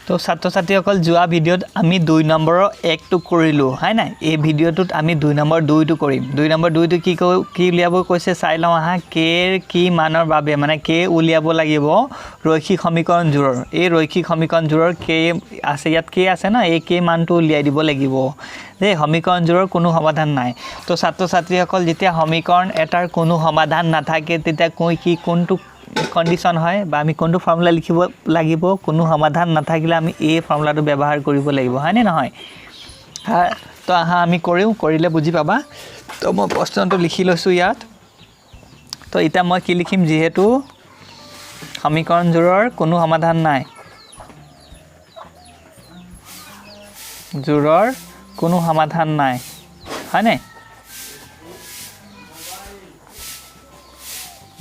তো ছাত্ৰ ছাত্ৰীসকল, যোৱা ভিডিঅ'ত আমি 2 নম্বৰৰ 1টো কৰিলোঁ, হয় নাই? এই ভিডিঅ'টোত আমি 2 নম্বৰ 2টো কৰিম। 2 নম্বৰ 2টো কি উলিয়াব কৈছে চাই লওঁ আহা। কেৰ কি মানৰ বাবে, মানে কে উলিয়াব লাগিব ৰৈখিক সমীকৰণ জোৰৰ। এই ৰৈখিক সমীকৰণ জোৰৰ কে আছে, ইয়াত কে আছে ন, এই কে মানটো উলিয়াই দিব লাগিব দেই। সমীকৰণ জোৰৰ কোনো সমাধান নাই। তো ছাত্ৰ ছাত্ৰীসকল, যেতিয়া সমীকৰণ এটাৰ কোনো সমাধান নাথাকে তেতিয়া কোনটো কণ্ডিশ্যন হয় বা আমি কোনটো ফৰ্মুলা লিখিব লাগিব? কোনো সমাধান নাথাকিলে আমি এই ফৰ্মুলাটো ব্যৱহাৰ কৰিব লাগিব, হয়নে নহয়? তো আহা আমি কৰোঁ, কৰিলে বুজি পাবা। তো মই প্ৰশ্নটো লিখি লৈছোঁ ইয়াত। তো এতিয়া মই কি লিখিম, যিহেতু সমীকৰণ জোৰৰ কোনো সমাধান নাই, জোৰৰ কোনো সমাধান নাই, হয়নে?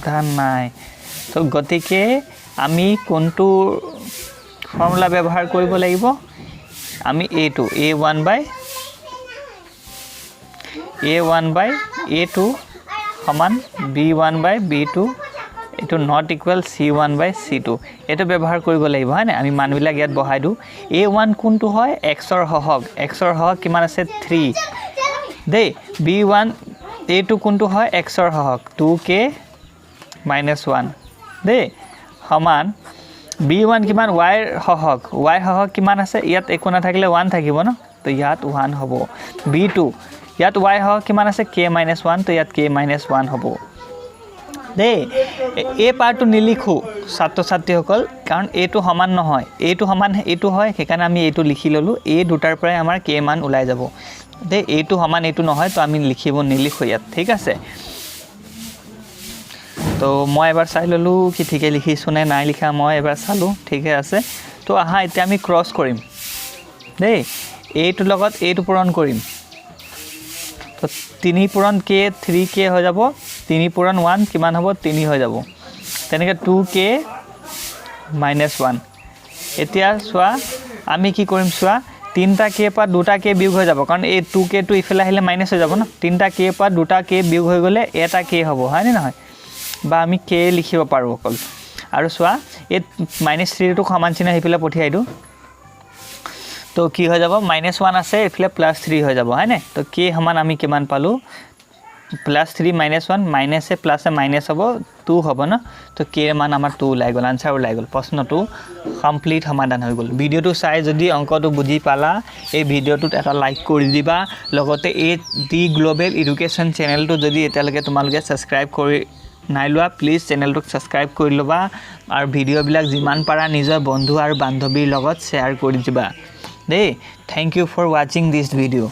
সমাধান নাই। তো গতিকে আমি কোনটো ফৰ্মুলা ব্যৱহাৰ কৰিব লাগিব? আমি এইটো A one by A two সমান B one by B two, এইটো not equal C one by C two, এইটো ব্যৱহাৰ কৰিব লাগিব, হয় নাই? আমি মানবিলাক ইয়াত বহাই দিওঁ। এ ওৱান কোনটো হয়? এক্সৰ সহগ। এক্সৰ সহগ কিমান আছে? 3 দেই। বি ওৱান এইটো কোনটো হয়? এক্সৰ সহগ টু কে মাইনাছ ওৱান দেই, সমান বি ওৱান কিমান? ৱাইৰ সহগ। ৱাইৰ সহগ কিমান আছে? ইয়াত একো নাথাকিলে ওৱান থাকিব ন, তো ইয়াত ওৱান হ'ব। বি টু ইয়াত ৱাইৰ সহগ কিমান আছে? কে মাইনাছ ওৱান, তো ইয়াত কে মাইনাছ ওৱান হ'ব দেই। এই পাৰ্টটো নিলিখোঁ ছাত্ৰ ছাত্ৰীসকল, কাৰণ এইটো সমান নহয়, এইটো সমান এইটো হয়, সেইকাৰণে আমি এইটো লিখি ল'লোঁ। এই দুটাৰ পৰাই আমাৰ কে মান ওলাই যাব দেই। এইটো সমান এইটো নহয়, তো আমি নিলিখোঁ ইয়াত, ঠিক আছে? তো মই এবাৰ চাই ল'লোঁ কি ঠিকে লিখিছোঁ নে নাই লিখা, মই এবাৰ চালোঁ, ঠিকে আছে। তো আহা এতিয়া আমি ক্ৰছ কৰিম দেই। এইটোৰ লগত এইটো পূৰণ কৰিম, তো 3 পূৰণ কে থ্ৰী কে হৈ যাব, 3 পূৰণ ওৱান কিমান হ'ব? 3 হৈ যাব। তেনেকৈ টু কে মাইনাছ ওৱান। এতিয়া চোৱা আমি কি কৰিম, চোৱা তিনিটা কে পৰা দুটা কে বিয়োগ হৈ যাব, কাৰণ এই টু কেটো ইফালে আহিলে মাইনাছ হৈ যাব ন। তিনিটা কে পৰা দুটা কে বিয়োগ হৈ গ'লে এটা কে হ'ব, হয়নে নহয়? বা আমি কে লিখিব পাৰোঁ অকল। আৰু চোৱা এই মাইনাছ থ্ৰীটোক সমান চিহ্ন সেইফালে পঠিয়াই দিওঁ, তো কি হৈ যাব? মাইনাছ ওৱান আছে, এইফালে প্লাছ থ্ৰী হৈ যাব, হয়নে? তো কে সমান আমি কিমান পালোঁ? প্লাছ থ্ৰী মাইনাছ ওৱান, মাইনাছে প্লাছে মাইনাছ হ'ব, টু হ'ব ন। তো কে মান আমাৰ টু ওলাই গ'ল, আনচাৰ ওলাই গ'ল, প্ৰশ্নটো কমপ্লিট সমাধান হৈ গ'ল। ভিডিঅ'টো চাই যদি অংকটো বুজি পালা, এই ভিডিঅ'টোত এটা লাইক কৰি দিবা। লগতে এই দি গ্ল'বেল এডুকেশ্যন চেনেলটো যদি এতিয়ালৈকে তোমালোকে ছাবস্ক্ৰাইব কৰি নাই লোৱা, প্লিজ চেনেলটোক ছাবস্ক্ৰাইব কৰি ল'বা আৰু ভিডিঅ'বিলাক যিমান পাৰা নিজৰ বন্ধু আৰু বান্ধৱীৰ লগত শ্বেয়াৰ কৰি দিবা দেই। Thank you for watching this video.